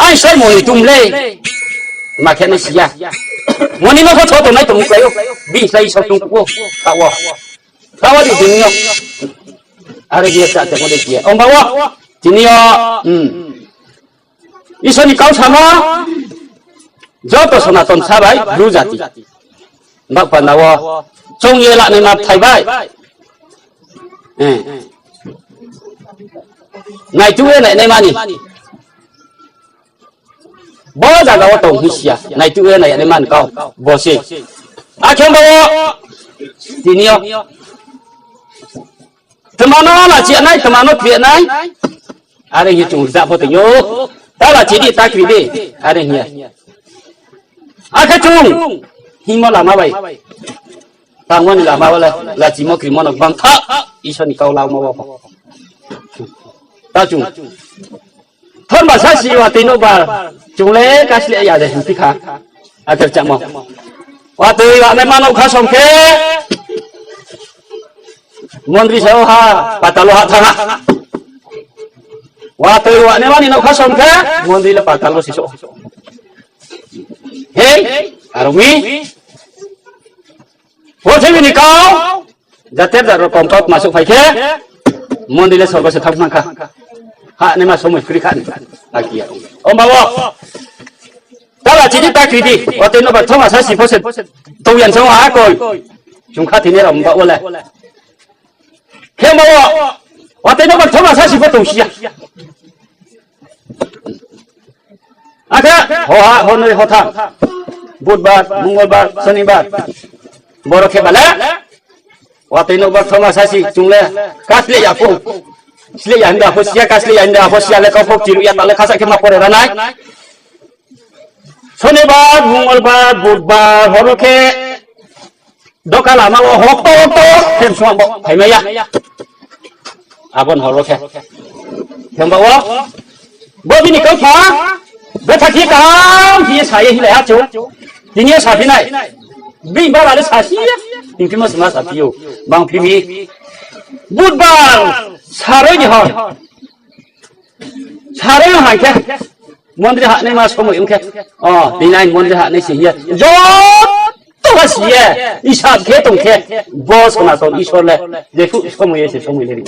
Ai soi moni tum le. Ma khe nai si ya. Moni no pho tho tongnai tong klái ou. Bini slái Isor tong ou. Tao wo. Tao wo di tini yo. Are di sa te mo de ki. Ong ba wo. Tini yo. Hmm. Isor ni kau samo. Joto Sonaton sa bai, Bru jati. Bak panda wo. Choung ye la nai ma thai bai. Eh. Nai tu ye nai nai mani. Bo zaga wo tong hing si ya, nai tu ye nai ya nai man kau, bo se. Akhe ba wo, tini yo. Tma no la chi ya nai, tma no kri ya nai. Are hing ye chung rza pho tong ou. Ta la chi di, ta kri di. Are hing ye. Akhe chung, hingmo lama bai. Tangmo ni lama wo le, lachimo krimo no gbang tha, Isor ni kau lama wo. Ta chung. Thorma sa si watoi nouhbar, chung le kasleh ya de hing phi kha. Ater chamo. Watoi wanaima nouhkha som khe, mondri sa ha, patalo ha thanng ha. Watoi wanaima ni nouhkha som khe, mondri le patalo si so. Hei, aro mi. Purthimbi ni kau, jater jat rokong kautma souhphai khe, mondri le sorgo se thanng nang kha. Hahnaima somoi kri kha ni. Aki ya. Omba wo. Tala chini ta kri di. Watoi nouhbar thorma sa si pho se. Tong yan sa ha koi. Chung kha tini rao mba wo le. Khe mba wo. Watoi nouhbar thorma sa si pho tong si ya. Akhe, hoha, honoi, hotham. Budbar, Mongolbar, Sonibar. Boro khe bale. Watoi nouhbar thorma sa si, chung le. Kasleh ya pho. Sleh ya hinda pho si ya, kasleh ya hinda pho si ya le kau pho chiruh ya ta le khasa khe ma pore ra nai. Sonibar, Mongolbar, Budbar, horo khe. Doka lama wo hokto hokto, khe msuang bo, phaimai ya. Abo ni hor wo khe. Khe mba wo. Bo bini kau pha. Bo thakhi kaham, bini sa ye hilai ha chu. Tini yo saphi nai. Bini bara le sasi ya. Tini phimo sima saphi ou. Bang phimi. Budbar. Saroi ni hor. Saroi no hang khe, mondri hahnaima somoi ong khe, o, tini aini mondri hahnai se hing ye, joto ha si ye, isab khe tong khe, bo Sonaton Isor le, jephuh somoi ye se somoi le ri.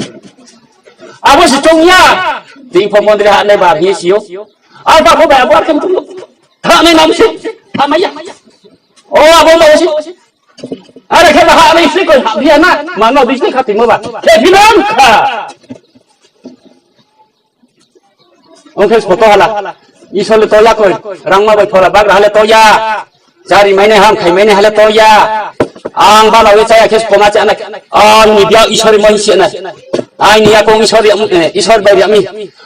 Abo se choung ya, tini pho mondri hahnai bar hing ye si ou. Abo pho bai abo ar khe mthung, thanai nam se, thanai ya. O, abo bai se. Are khe ba ha, are isli koi ha, biya na, mano bisli kha timo ba. Khe phi nang kha. Ong khe spoto hala. Isor le to ya koi. Rangma bai phola bagra ha le to ya. Chari mai nai ham khai mai nai ha le to ya. Ang bala we chaya khe spo ma cha nai. Ang ni biya Isor mo hing si nai. Aini yakong Isor ri, eh, Isor bai ri mi.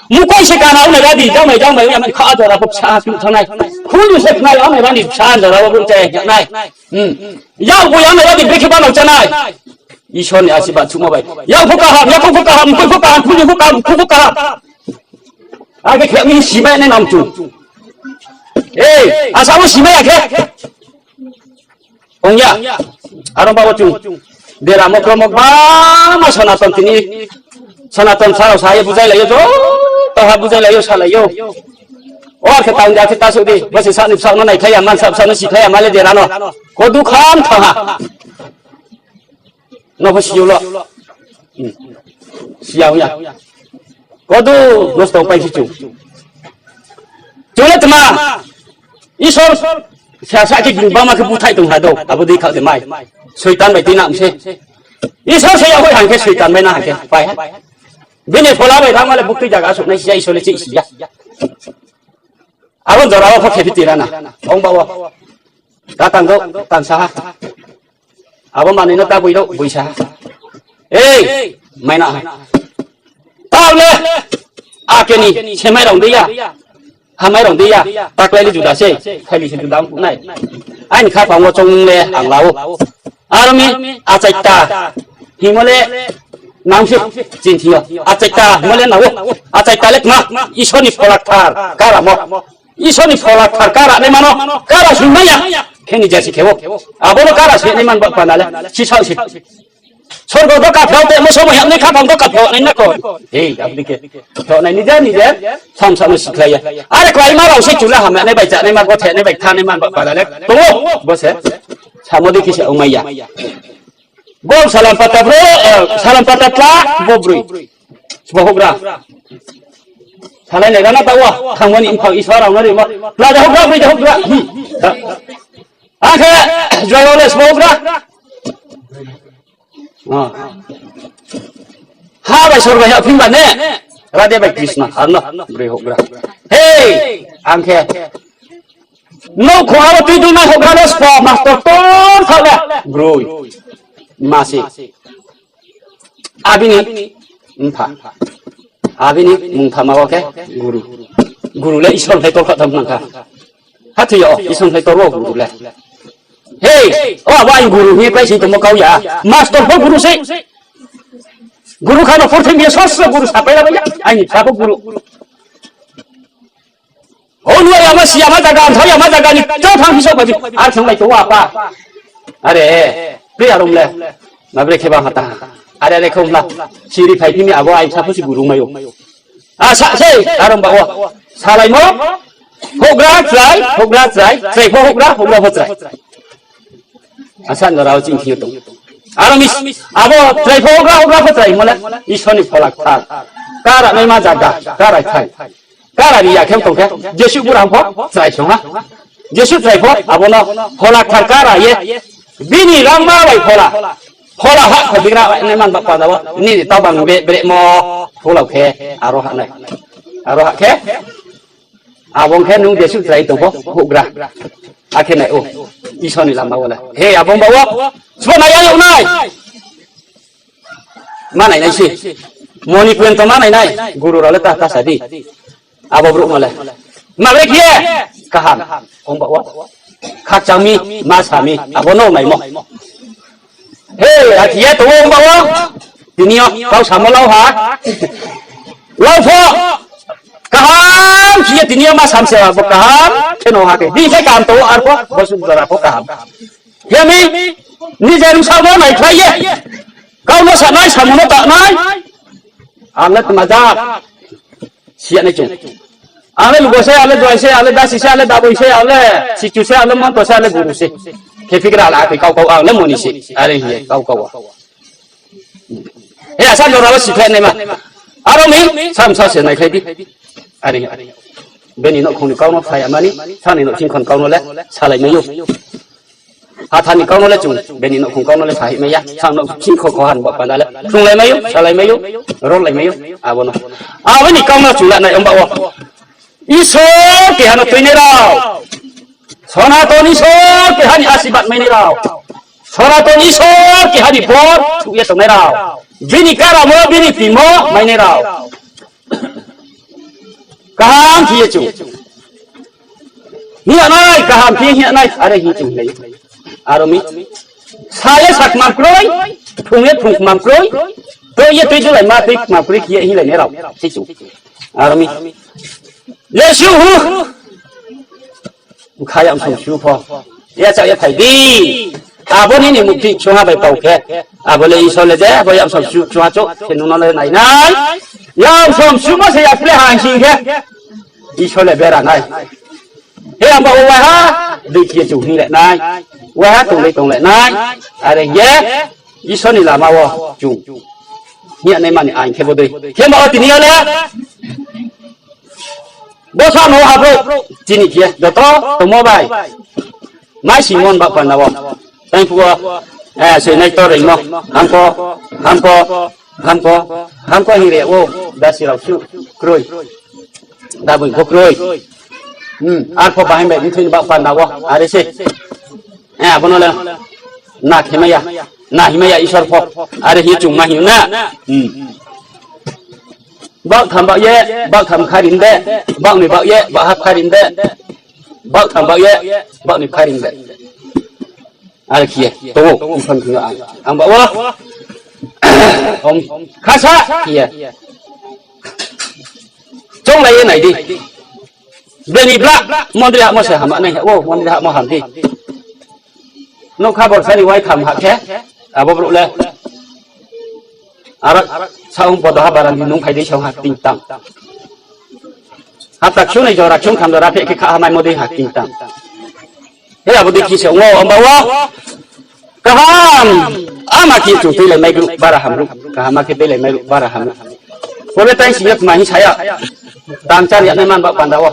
Mukoi se kana unai radi, jang bai jang bai unai kha jora bo sa ha thanai. Khulu se khnai unai rani sa jora bo chaya nai. Hmm. Yao bo yang nai radi brekhe bala cha nai. Isor ni asi ba chumo bai. Yao pho kaham, yakong pho kaham, mukoi pho kaham, khulu pho kaham, khu pho kaham. Age khe mi simai nai nam chu. Eh, asa bo simai ya khe. Ong ya. Aro ba wo chung. Dera mokro mok ba ma Sonaton tini. Sonaton sarao sa ye bujai lai yo, joto ha bujai lai yo, sa lai yo. O ar khe tang ja khe ta suh di. Bo se sa ni bsa no nai khlai ya, man sa bsa no si khlai ya, ma le dera no. Kodu kham thanng ha. No pho si yo lo. Hmm. Si ya ong ya. Kodu nosto pai si chung. Chung le tma. Isor sa sa khe gini bama khe buthai tong ha do. Abo dei kha de mai. Soitan bai tui na mse. Isor se ya hoi hang khe soitan bai na hang khe. Pai ha. Bini phola bai rangma le buktui jaga asuk nai si ya Isor le chih si ya. Abo jora wo pho khe phi tira na. Ong ba wo. Ta tang do, tang sa ha. Abo manoi no ta boi do, boi sa ha. Ei, mai na ha. Tao le, ake ni, se mai rong de ya. Ha mai rong de ya. Ta klai le juda se, khaili se juda ong nai. Aini khaphang wo chong le ang la ou. Aro mi, achaita. Hingmo le, nang se, chin thi yo. Achaita, hingmo le na ou. Achaita le kma, Isor ni phola kthar, karamo. Isor ni phola kthar kara naima no, kara sui mai ya. Khe ni jasi khe ou. Abo no kara sui nai man ba pana le. Si sao si. Sorgo do kaphrao te mo somoi hapnai khaphang do kaphrao nai na ko. Hei, abdi khe. Phrao nai nije nije. Sam sam no sikhlai ya. Are khlaima rao se chula hamya nai bai cha nai man, bo the nai bai tha nai man ba pana le. Tong ou. Bo se. Samo di khe se ong mai ya. Bo salam pata bro, eh, salam pata tla, bo broi. Sbo houhgra. Salai nai rana ta wa, thangmo ni mphang Isor rao no rimo. Tla ja houhgra, broi ja houhgra. Hmm. Akhe, joi ole sbo houhgra. Ah. Ha bai sorgo ya phimba ne. Radhe bai Krishna, ano, broi houhgra. Hei, akhe. Nouhkhong abo tui dui nai houhgra le sbo master tor thaoh le. Broi. Masi. Abini mpha. Abini mungthama wo khe guru. Guru le Isor ni ktor kha tham nang kha. Hathi yo, Isor ni ktor wo guru le. He, o abo aini guru hing ye kláising tongmo kau ya. Master pho guru se. Guru kha no purthimbi yo soso guru sapai la bai ya. Aini bsa pho guru. O nung yama si yama zaga, ang thao yama zaga ni chá thanng phi so pha di. Ar thannglai tong o apa. Are, bre arom le. Ma bre khe ba ha ta. Are, are khom la. Siri phai phi mi abo aini bsa pho si guru mai ou. A sa se, arom ba o. Salaimo. Houhgra chrai, houhgra chrai, chrai pho houhgra, houhgra pho chrai. Asa no rao ching thing yo tong. Aro mi, abo chrai pho houhgra, houhgra pho chrai hingmo le, Isor ni phola kthar. Kara naima zaga, kara thai. Kara ri ya khe tong khe, Jesuh bura pho chrai song ha. Jesuh chrai pho, abo no phola kthar kara ye. Bini rangma bai phola. Phola ha kho bigra nai man ba panda wo, nini tabang be bremo, phola khe, aro ha nai. Aro ha khe, Abo ong khe nung Jesuh chrai tong pho, houhgra. Akhe nai ou, Isor ni lama wo le. He, abo ong ba wo. Sbo nai ya yag nai. Ma nai nai se. Moni puen to ma nai nai. Guru rao le ta, ta sa di. Abo brouh no le. Ma bre khe ye. Kaham. Ong ba wo. Khakchang mi, ma sa mi. Abo no naimo. He, akhe ye tong ou ong ba wo. Tini yo, kau samo lau ha. Lau pho. Kaham khe ye tini yo ma sam se ha bo kaham. Khe no ha khe. Bini khe kaham tong ou ar pho. Bo sung jora pho kaham. Khe mi, nije rung samo nai khlai ye. Kau no sa nai, samo no ta nai. Ang le tma ja. Siya nai chung. Ang le lugo se, ang le joai se, ang le dasi se, ang le daboi se, ang le sichu se, ang le monto se, ang le guru se. Khe phigra la khe kau kau ang le moni se. Are hing ye kau kau. He asa jora wo sikhlai nai ma. Aro mi, sam sa se nai khlai di. Are hing ye. Bini nouhkhong ni kau no phai amani, sani nouhkhong kau no le, salai mai ou. Hatha ni kau no le chung, bini nouhkhong kau no le sahi mai ya, sang nouhkhong kho kho han ba panda le, sunglai mai ou, salai mai ou, ronglai mai ou, abo no. Abo ni kau no chung la nai ong ba wo. Isor keha no tuinai rao. Sonaton Isor keha ni asirbad mainai rao. Sonaton Isor keha ni bor thuh ye tongnai rao. Bini karamo, bini timo mainai rao. Kaham khe ye chung. Hing ya nai, kaham khe hing ya nai, are hing chung nai. Aro mi. Sa ye sa kmam kroi, phrung ye phrung kmam kroi, toi ye toi dulai ma toi kmam kroi khe ye hinglai nai rao. Se chung. Aro mi. Ye su hu. Kha yamsam su pho. Ya cha ya phai di. Abo nini mukti kchungha bai pau khe. Abo le Isor le je, abo yamsam su kchungha chouh khe nung no le nai nai. Yamsam su ma se ya khle ha hing khe. Isor le bera nai. He amba o waiha, dei khe chung hing le nai. Waiha tong le tong le nai. Are ye, Isor ni lama wo chung. Hing ya nai mani ain khe bo dei. Khe ma o tini yo le. Bo sa no ha brouh, chini khe, joto tongmo bai. Mai si mon ba panda wo. Tang phuh wo, eh, se nai to reimo. Hamko, hamko, hamko, hamko hing re wo. Dasi rao su, kroi. Daboi pho kroi. Hmm, ar pho bahai bai bithoi ni ba panda wo. Are se. Eh, abo no le. Na khe mai ya. Na himai ya Isor pho. Are hing chung ma hing na. Hmm. Baoh tham baoh ye, baoh tham kharin de, baoh ni baoh ye, baoh hap kharin de, baoh tham baoh ye, baoh ni kharin de. Are khe ye, tong ou, iphon thing yo ang. Ang baoh wo, om, khasa, khe ye. Chounglai ye nai di. Bini bla, mondri hamo se hama nai ha, o, mondri hamo ham di. Nougkha borsa ni wai tham ha khe, abo brouh le. Aro, saoh ong podo ha barani nung phai dei song ha ting tang. Hapta ksu nai jora ksu tham jora phe khe kha ha mai mo dei ha ting tang. He abo dei khe se ong ou, amba wo. Kaham. Ama khe chung tuilai mai group, bara ham group. Kaham ma khe tuilai mai group, bara ham group. Pore tai sing yo tma hing sa ya. Tang chá ri ya nai man ba panda wo.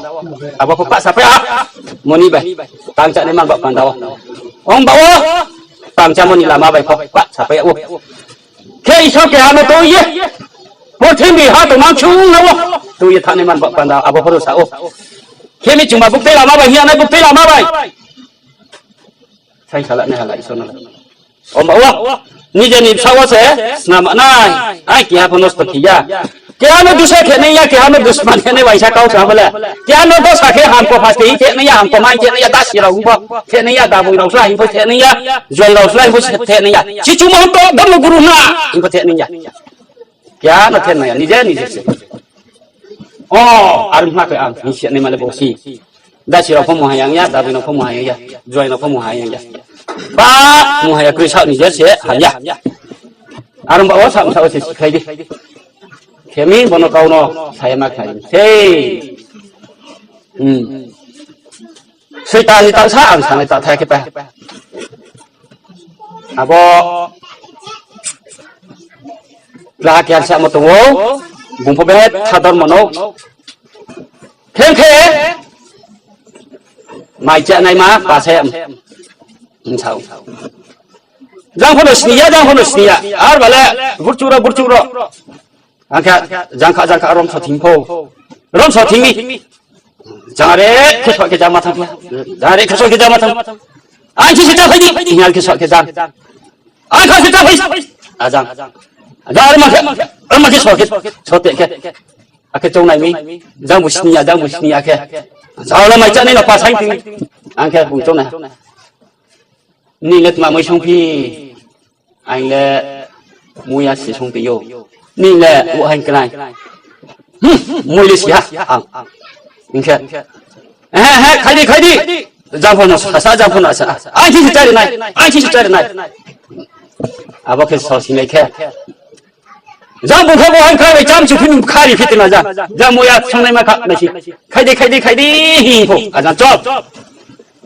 Abo pho pah sapai ha. Moni bai. Tang chá nai man ba panda wo. Ong ba wo. Tang chámo ni lama bai pho pah sapai ya wo. Khe Isor keha no tui ye. Purthimbi ha tongmang chung no wo. Tui ye thanng nai man ba panda abo pho ro sa ou. Khe mi chungba buktei lama bai, hing ya nai buktei lama bai. Saing sala nai hala Isor no. Ong ba wo. Nije ni bsa wo se, snam nai. Ai keha pho nosto khe ya. Keha no dusa khenai ya, keha no dusman khenai waisa kau sa bo le. Keha no dosa khe hamko phaste khenai ya, hamko mai khenai ya, dasi rao hing pho khenai ya, daboi rao sla hing pho khenai ya, juai rao sla hing pho khenai ya. Sichu Mohonto Dharmoguru na hing pho khenai ya. Keha no khenai ya, nije nije se. O, ar ma khe ang hing se nai ma le bo si. Dasi rao pho muha yang ya, daboi rao pho muha yang ya, juai rao pho muha yang ya. Ba, muha ya kroi sa nije se ham ya. Aro ba wo sa, sa wo se sikhai di. Khemi bono kau no saya ma khnari sei. Hmm. Soitan ni ta sa ang sanai ta thai khe pa. Abo raha keha sa mo tong ou, bung pho betha dormo no. Khe khe mai cha nai ma pa se. Sao. Jang pho no sini ya, jang pho no sini ya. Ar ba le burchuh ro, burchuh ro. Ang khe jang kha, jang kha, rom so thing pho. Rom so thing mi. Jang re khe so khe jang ma thang. Jang re khe so khe jang ma thang. Ang khe se ta phai di. Ang khe so khe jang. Ang khe se ta phai. A jang. Jang re ma khe. Rom ma khe so khe. So te khe. Akhe choung nai mi. Jang bu sini ya, jang bu sini ya khe. Jang le mai cha nai no pa saing thing. Ang khe bung choung nai. Ni le tma moi song phi. Ang le muya si song tong ou. Ni le wo haing krai. Hmm, moi le si ha. Ang. Hing khe. Eh, eh, khai di, khai di. Jang pho no sa, sa, jang pho no sa. Ang si si chari nai. Ang si si chari nai. Abo khe so si nai khe. Jang bung kha bo haing krai bai cham chu phi khari phi tina jang. Jang muya song nai ma kha nai si. Khai di, khai di, khai di. Hing pho. A jang chop.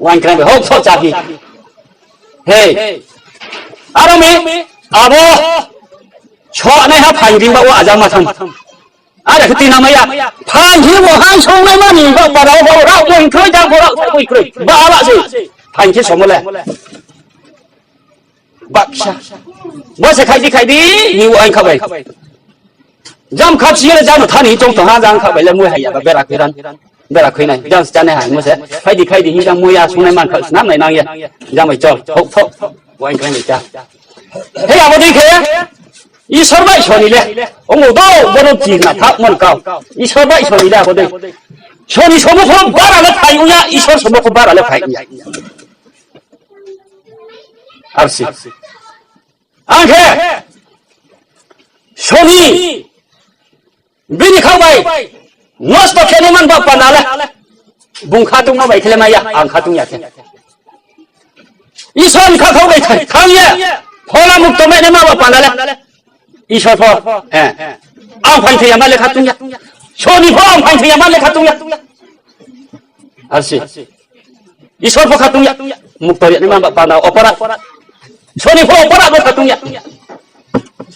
Wine krai bai hok so cha phi. Hei. Aro mi, abo. Sonai ha phaing rimba wo ajama tham. Are khe tina maya. Phaing hi wo haing songnai mani ba para wo rao bo hing kroi jang bo rao bo hing kroi. Ba ala se. Phaing khe somo le. Baksa. Bo se khai di khai di, ni wo ang kha bai. Jam khap si le jam thani chong tong ha jang kha bai le mui hai ya ba bera khui ran. Bera khui nai. Jam se chanai hai mo se. Khai di khai di hi jang mui ya sungnai man kha snam nai nang ya. Jam bai chol. Thok thok. Bo ang kha nai cha. He abo dei khe. Isor bai soni le. Ong o do bono chi na thak mon kau. Isor bai soni le abo dei. Soni somo kho bara le phai uya. Isor somo kho bara le phai uya. Arsi. Ang khe soni bini khau bai nosto khe nai man ba panda le bung khatung ma bai khe le mai ya, ang khatung ya khe. Isor ni khakhau bai thang ye phola mukto mai nai ma ba panda le Isor pho, eh, ang phaing thai ya ma le khatung ya. Soni pho ang phaing thai ya ma le khatung ya. Arsi. Isor pho khatung ya. Mukto ya ni ma ba panda opora. Soni pho opora bo khatung ya.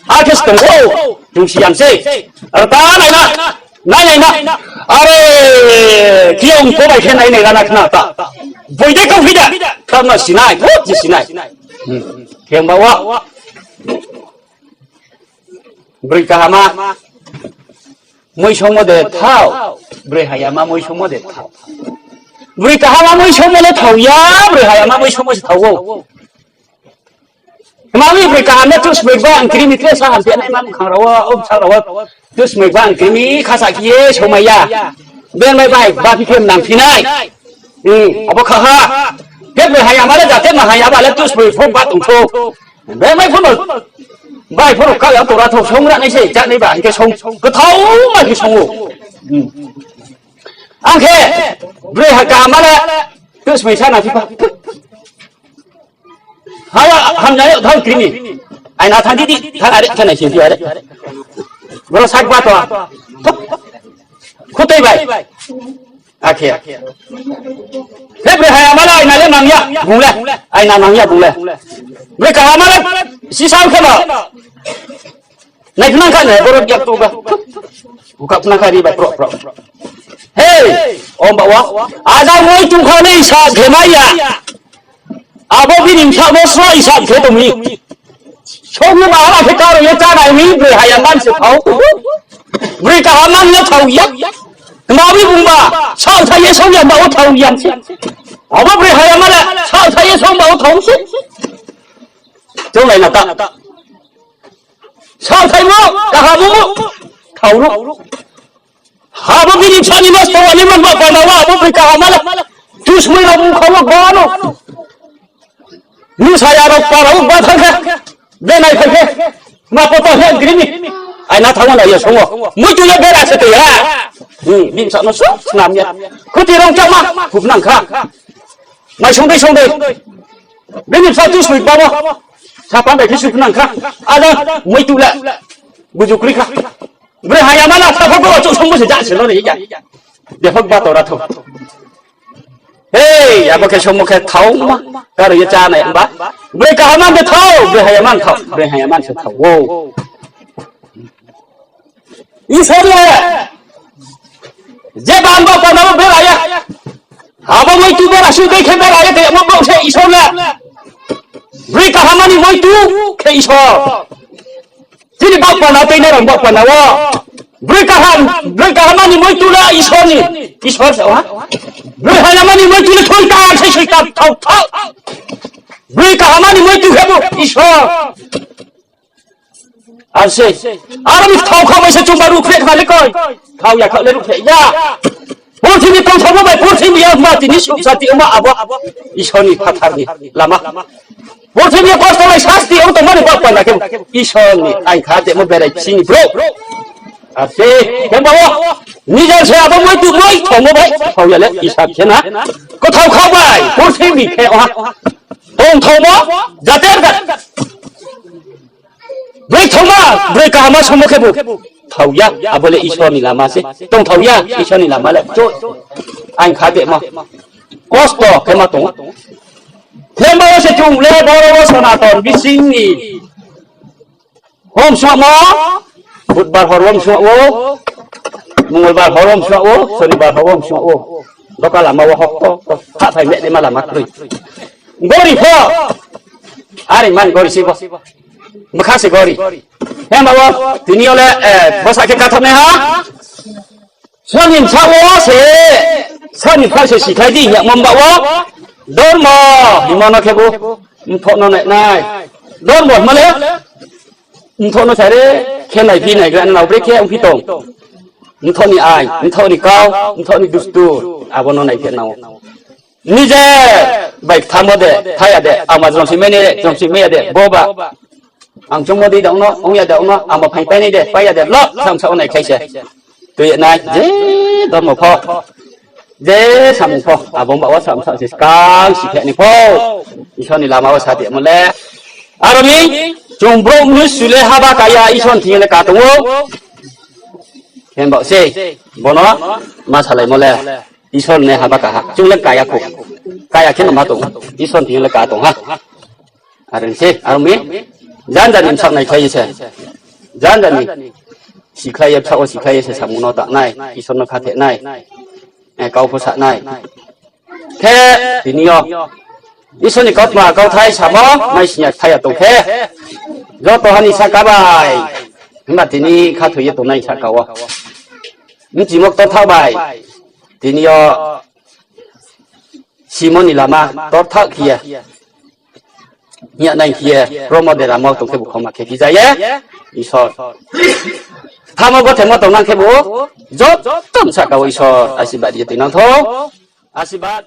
Akhe stong o. Tung si yang se. Ar ta nai na. Nai nai na. Are, kiyong ko bai khe nai nai rana khna ta. Boi de kau phi da. Kha ma sinai, ko ji sinai. Hmm. Kiyong ba wa. Broi kahama. Moi somo de thao. Broi hayama moi somo de thao. Broi kahama moi somo le thao ya, broi hayama moi somo se thao o. Mami broi kaham le tus moi ba ang krimi tre sa ham te nai mam khang rao, om sa rao. Tus moi ba ang krimi khasa khe ye somai ya. Ben mai bai, ba phi khe nang phi nai. Hmm, abo kha ha. Khe broi hayama le jate ma hayama le tus moi phok ba tong tho. Be mai phono, bai phono kau ya tora thok song ra nai se, cha nai ba, hing khe song, kthao ma khe song o. Hmm. Ang khe, broi ha kaham le, tus mai sa na phi pa. Haya, ham jai, thang krimi. Ai na thang di di, thang are, thang nai se di are. Bro sak ba to. Khutoi bai. Akhe. He broi hayama le aina le nang ya, bung le. Aina nang ya, bung le. Broi kahama le, sisa khe ba. Nai khnang kha nai, borok yak tu ba. Buka khnang kha ri ba, pro, pro. Hey, om ba wa. Aja moi tung kha nei sa khe mai ya. Abo bini bsa bo sroi sa khe tong mi. Song no ba hala khe karo ye chá nai mi, broi hayama se thao. Broi kahama le thao ya. Ma bi bung ba, sao thai ye song ya ba o thao ya se. Abo broi hayama le, sao thai ye song ba o thao se. Chung lai na ta. Sao thai mo, kaham mo. Thao ro. Abo bini bsa ni mas tong ani man ba panda wa abo broi kaham la. Tusmoi rao bung kha wo ba no. Nusaya rao para wo ba thang khe. Benai phai khe. Ma poto he gri ni. Aina thang wo nai ya song wo. Muitu le bera se te ya. Hmm, bini bsa no so snam ya. Khuti rong chama. Hup nang kha. Mai song dei song dei. Bini bsa tusmoi ba bo. Sapan bai khe sup nang kha. Ada muitu le. Buju kri kha. Broi haya mana sa pho bo chouh songmo se ja se no ni ya. Bepho ba to ra tho. Hei, abo khe songmo khe thao ma. Karo ye chá nai himba. Broi kaham man de thao, broi haya man thao, broi haya man se thao. Wo. Isor le. Je ban bo panda wo bera ya. Abo muitu bera su dei khe bera ya, te abo bo se Isor le. Broi kaham ni muitu khe Isor. Chini bak panda tei nai rao bak panda wo. Broi kaham, broi kaham ni muitu le Isor ni. Isor se ha. Broi haya ni muitu le thoi kaham se soi kaham thao thao. Broi kaham ni muitu khe bo Isor. Ar se, aro ni thao kha bai se chungba ruhphreh kha le koi. Thao ya kha le ruhphreh ya. Purthimbi tongthao bai purthimbi ya ma tini suk sati ma abo. Isor ni phathar ni lama. Purthimbi ya kosto bai sasti ong tongma ni bak panda khe Isor ni ain kha demo berai sini bro. Ar se, khe ba wo. Nijar se abo moi tu moi thongmo bai. Thao ya le Isor khe na. Kothao kha bai purthimbi khe oha. Tongthao bo, jater ga. Broi thao ma, broi kaham songmo khe bo. Thao ya, abo le Isor ni lama se. Tongthao ya, Isor ni lama le. Cho, ain kha de ma. Kosto khe ma tong. Khe ma se chung le boro wo Sonaton bising ni. Hom suamo, Budbar hor wo msuamo, Mongolbar hor wo msuamo, Sonibar hor wo msuamo. Doka lama wo hokto, ha phai me de ma lama kroi. Gori pho. Are man gori si bo. Mkha se gori. He ma wo, tini yo le, eh, bosa khe katha me ha. Soni bsa wo se, soni bsa se sikhlai di, ya mom ba wo. Dormo, himo no khe bo, mthoh no nai nai. Dormo, himo le, mthoh no sare, khe nai phi nai gra, nao bre khe ong phi tong. Mthoh ni ain, mthoh ni kau, mthoh ni dustur, abo no nai phi nao. Nije bai kthamo de, thaya de, ama jrom si mai ne, jrom si mai ya de, bo ba. Ang chungmo di dong no, ong ya dong no, ama phaing pai nai de, pai ya de, lo, sam sa nai khlai se. Tui nai, je dormo pho, je samung pho, abo ba wo sam sa se skang si khe ni pho. Isor ni lama wo sa de mo le. Aro ni, chung brouh mnusu le haba kaya Isor ni thing le ka tong ou. Khe ba se, bono, ma salai mo le. Isor ne haba kaha. Chung le kaya kho. Kaya khe no ma tong. Isor ni thing le ka tong ha. Are se, aro mi. Janja ni bsa nai khlai se. Janja ni. Sikhlai ye bsa wo sikhlai ye se samung no ta nai. Isor no khathe nai. Eh, kau pho sa nai. Khe, tini yo. Isor ni kautma kauthai samo, mai sing ya thaya tong khe. Joto ha ni saka bai. Himba tini khathoi ye tongnai saka wo. Mchimo ktor tha bai. Tini yo. Simo ni lama, ktor tha khe ye. Hiya nai khe ye, promo de ramo tong khe bo khoma khe phi ja ye. Isor. Thamo bo themo tong nang khe bo. Joto saka wo Isor, asibad ye tui nang tho. Asibad.